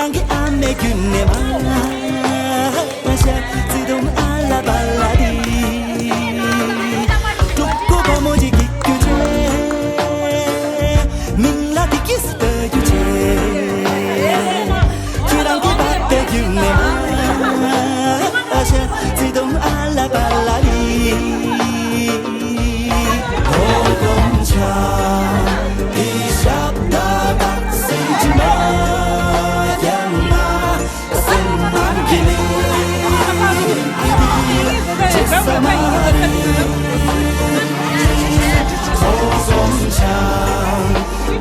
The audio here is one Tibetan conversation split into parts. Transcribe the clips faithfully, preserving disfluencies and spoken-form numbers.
རང་གི་ཨ་མའི་རྒྱུད་ནས་མ་ཤ་བརྩེ་དུང་ཨ་ལ་པ་ལ་དི། ཕྲུ་གུ་བུ་མོ་ཅིག་སྐྱེ་རྒྱུ་བྱས། མིང་ལ་དི་ཀི་སི་ལྟ་རྒྱུ་བྱས། ཁྱེད་རང་གི་བ་དེ་རྒྱུད་ནས་མ་ཤ་བརྩེ་དུང་ཨ་ལ་པ་ལ་དི། ཧོ་དགོང་ཆ་དི་ཞབས་ད་དག་སེ་ཅི་མ་ཡང་ན། སེམས་ནང་གི་ནི་ཅི་ས་མ་རེད། ཧོ་དགོང་ཆ་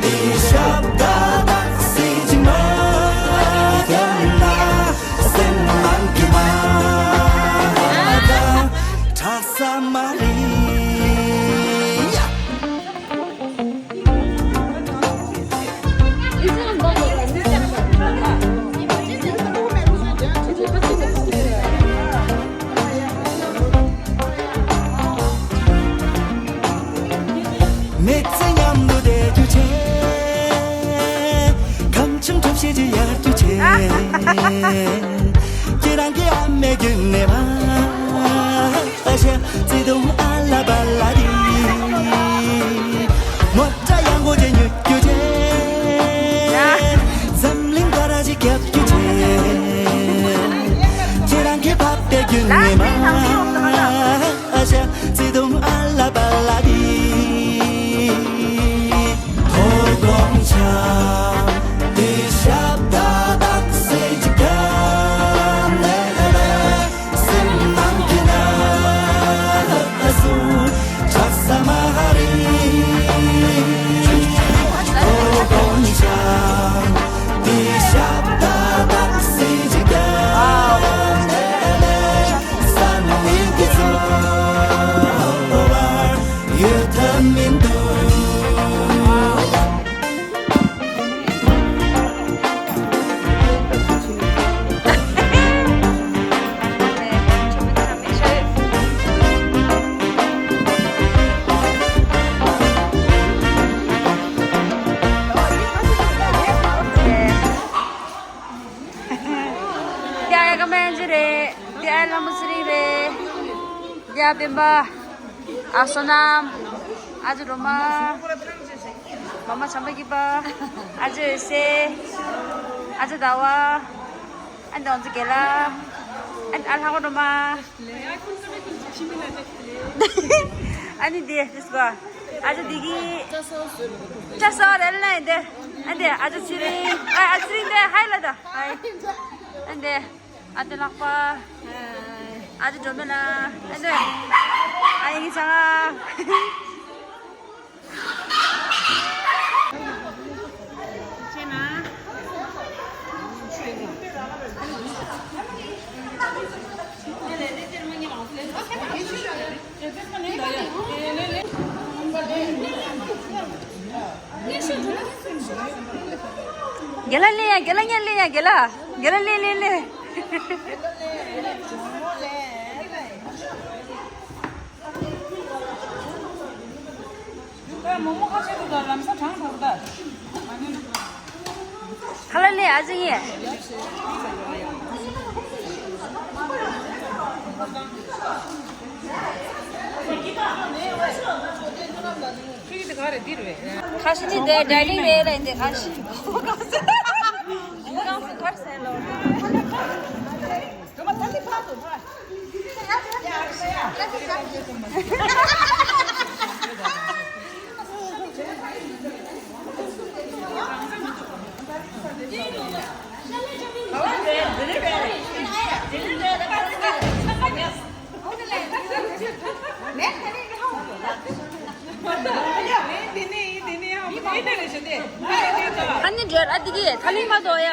དི་ཞབས་ད་དག་སེ་ཅི་མ་ཡང་ན། སེམས་ནང་གི་མ་ད་དྲག་ས་མ་རེད། མི་ཚེ་མཉམ་དུ་བསྡད་རྒྱུ་བྱས། གང་བྱུང་གྲོགས་བྱེད་ཀྱི་ཡར་རྒྱུ་བྱས། ཁྱེད་རང་གི་ཨ་མའི་རྒྱུད་ནས་མ་ཨ་ཤ་བརྩེ་དུང་ཨ་ལ་པ་ལ་དི། མོ་ཊ་ཡང་སྒོ་ཅན་ཉོ་རྒྱུ་བྱས། འཛམ་གླིང་ག་ར་ཅིག་རྒྱབ་རྒྱུ་བྱས། ཁྱེད་རང་གི་བ་དེ་རྒྱུད་ནས་མ་ཨ་ཤ་བརྩེ་དུང་ཨ་ལ་པ་ལ་དི། ཧོ་དགོང་ཆ་དི་ཞབས་ད་དག་སེ་ཅི་ག་ལེ་ལེ། སེམས་ནང་གི་ན་སུ་ཆགས་ས་མ་རེད། ཧོ་དགོང་ཆ་དི་ཞབས་ད་དག་སེ་ཅི་ག་ལེ་ལེ། སང་ཉིན་གི་ཚོར་བ་ཡོད་ཐབས་མི་འདུག་ཡ་ཡ་ཀ་མན་ཇི་རེད། ཡ་ལྷ་མོ་ཚེ་རིང་རེད། ཡ་སྤེན་པ། ཨ་བསོད་ནམས། ཨ་ཅེ་སྒྲོལ་མ། མ་མ་བྱམས་པ་སྐྱིད་པ། ཨ་ཅེ་འོད་ཟེར། ཨ་ཅེ་ཟླ་བ། ཨ་ནི་ང་ཚོ་རྒན་ལགས། ཨ་ནི་ཨ་ལྷག་པ་སྒྲོལ་མ། ཨ་ནི་འདི་འདི་སུ་ག་ཨ་ཅེ་བདེ་སྐྱིད། ཅ་སོ་རེད་ལ་འདི། ཨ་འདི་ཨ་ཅེ་ཚེ་རིང་། ཨ་ཨ་ཚེ་རིང་འདི་ཧའི་ལ་ད་ཧའི། ཨ་འདི། ཨ་ཏི་ལགས་པ། ཨ་ཏི་སྒྲོལ་མ་ལགས། ཨ་ཏི། ཨ་ཡིན་ཚང་ཨ། རྒན་ལགས་སླེབས་ཡ། རྒན་ལགས་སླེབས་ཡ། རྒན་ལགས་སླེབས་ཡ། རྒན་ལགས། རྒན་ལགས་སླེབས་སླེབས་སླེབས། མོག་མོག་ཁ་ཤས་འདུག་ད་ལམ་སང་གྲང་གྲང་ད། ཁ་ལག་ལས་ཨ་ཅེ་ངས། ཁ་ཤས་ནི་འདི་ཌའི་ཊིང་རེད་ལ་འདི་ཁ་ཤས། ཁ་ཤས་ཁར་སེ་ལོ། ཨ་ནི་འདྲ་ཨ་དེ་གི་ཐ་ལིང་མ་དོ་ཡ།